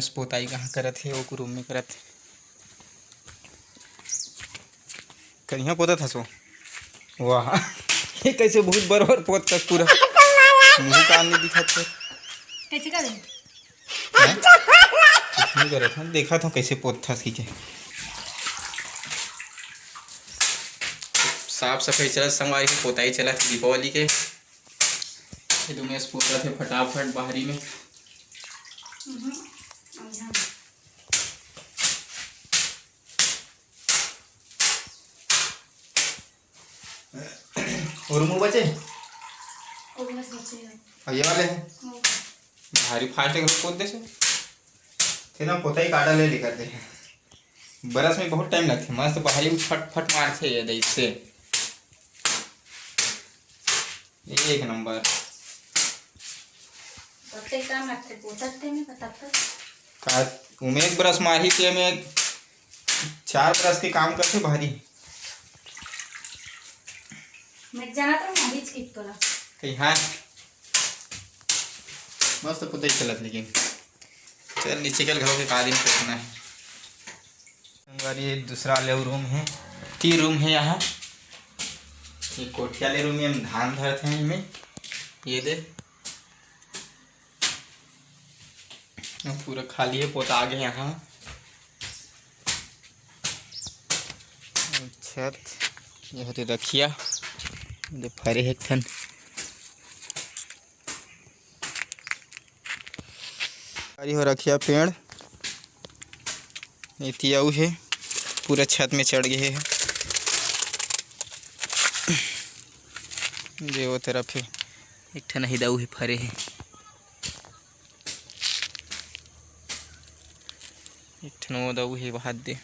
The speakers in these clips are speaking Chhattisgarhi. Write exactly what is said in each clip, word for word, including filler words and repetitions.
बस पोताई कहाँ करत हे, वो रूम में करत हे। करिया पोतत हसो। वाह, ये कैसे बहुत बरोबर पोतत पूरा। मुंह कान नहीं दिखत हे। कैसे करे? हैं? कुछ नहीं करत हूँ, देखत हूँ कैसे पोतथस की के। साफ सफाई चलत संगवारी के, पोताई चलत दीपावली के। ये तो मैं पोतत हे फटाफट बाहरी में। हम्म, अच्छा। और मुंह बचे? और बस बचे हैं। और ये वाले हैं? हाँ। भारी फास्ट है, पोत दे से। तेना पोताई काटा ले लेकर दे। बरस में बहुत टाइम लगथे, मस्त भारी फट फट मारथे ये दे से। एक नंबर। पोते काम लगथे, पोतत ते में बताता। का उमेश बरस मारही ते में चार बरस के काम करथे भारी। मैं जाना तो मारीच की तोला। कहीं हाँ। मस्त पोते चलत लेकिन। चल नीचे कल घरों के का दिन करना है। संगवारी, ये दूसरा वाले रूम है, तीन रूम है यहाँ। ये कोठिया वाले रूम में हम धान धरते हैं इनमें। ये दे, पूरा खाली है, पोता आगे यहाँ। छत, ये होते रखिया, ये फरे है एक ठन। अरे हो रखिया पेड़, एती अउ हे, पूरा छत में चढ़ गए हे। जे वो तरफ हे, एक ठन ही दऊ हे फरे हे, एक ठन वो दऊ हे वहाद दे।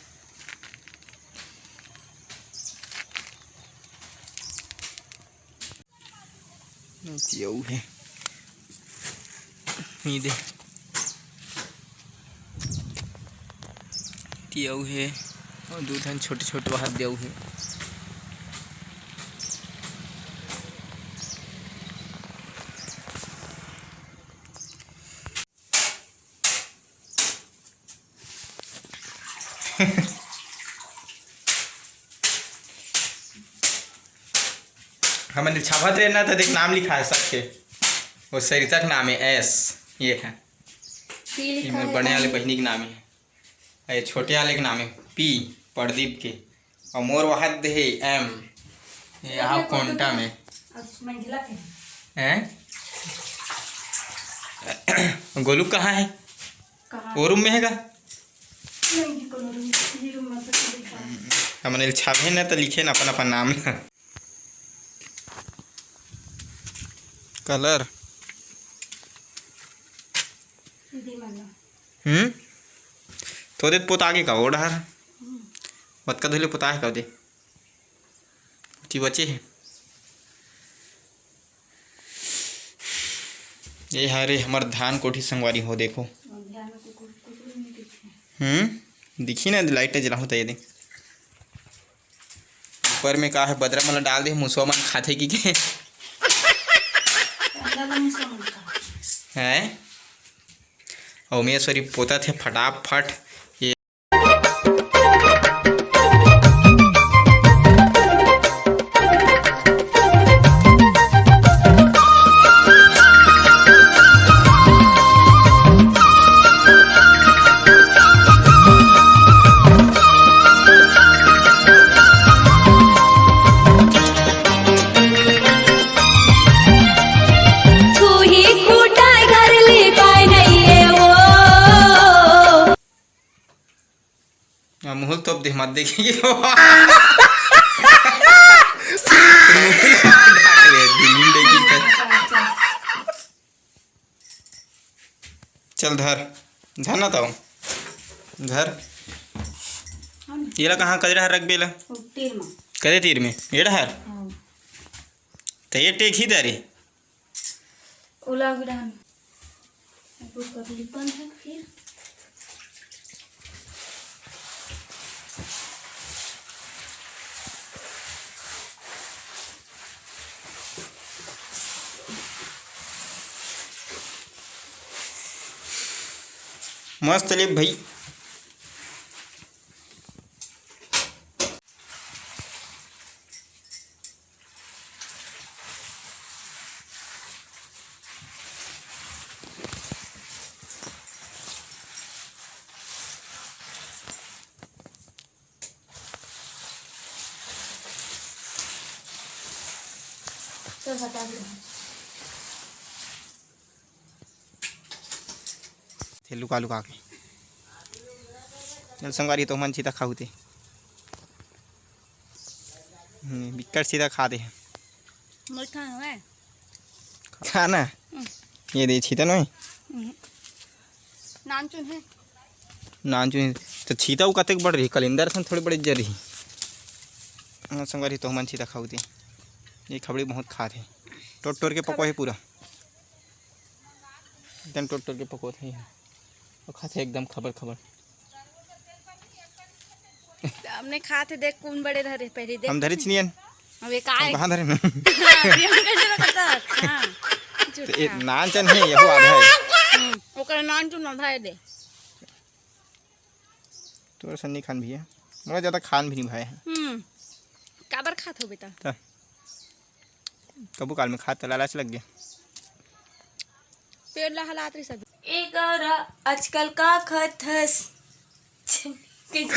तियऊ हे। ई दे। तियऊ हे। और दू ठन छोटे-छोटे वहाद देऊ हे। हमन छापत रहे ना, तो देख, नाम लिखा है सबके। वो सरिता के नाम है एस, ये है। पी लिखा ये मोर है बड़े वाले पानी। बहिनी के नाम है, ये छोटे वाले के नाम है पी, प्रदीप के। और मोर वहाद दे है एम, ये यहाँ कोंटा में। अब मंझला के। हैं? गोलू कहाँ है? कहाँ? वो रूम में है का? नहीं, कोनो रूम, ये रूम में तो नहीं था। हमन ल छापे ना, तो लिखे ना अपन, अपन नाम। कलर। दे मन ला। हम्म? तो दे पोता आगे का, ओ डहर। हम्म। बतका धोले पोता है का दे? ती बचे है। ये हरे हमर धान कोठी संगवारी हो, देखो। हम्म, दिखी ना, लाइट जला होता ये दे। ऊपर में का है, बदरा मन डाल दे, मुसवा मन खाथे की के। हैं? अउ उमेश्वरी पोतत हे फटाफट। ये छुही कुटाई घर ले पाए नहीं है वो। आ, मुहुल तोप दे, मत देखे कि मुहुल ढाक ले, दिल्ली में देखी कर। चल धर, धर ना ताऊ, धर। येला कहाँ कजरा हर रख बेला? ओ, तीर में। करे तीर में, ये डहर? हाँ। तो ये टेक ही दारी। ओला भी डाल। अब वो कर ली बंद है फिर। मस्त ले भाई। चल, हटा दे। थे लुका लुका के। चल संगवारी, तो मन छीता खाहू ते। हम्म, बिक्कट छीता खा दे। मोर खा हवय। खा ना। हम्म। ये दे छीता नोहे। हम्म। नान चुन है। नान चुन है। तो छीता वो कतेक बड़ रही, कलिंदर सन थोड़ी बड़ी जर रही। हाँ, संगवारी, तो मन छीता खाहू ते। ये खबड़ी बहुत खात हे। टोर टोर के पको हे पूरा। एकदम टोर टोर के पकोत हे। अउ खाथे एकदम खबर खबर। हमने खाथे, देख कौन बड़े धरे, पहले देख। हम धरे चिनियन। अबे का हम है? कहाँ धरे? हाँ, अभी हम कैसे पता? हाँ। तो ये नान चन है, यहू आधा है। हम्म, ओकर नान चुन आधा है दे। तोर सन्नी खान भी है। मोला ज्यादा खान भी नहीं भाई है। हम्म। काबर खात हो बेटा? त कभू काल में खात त लालच लग गया। पेट ला हलात रही सब। ए गौरा, आजकल का खात हस? कैसे?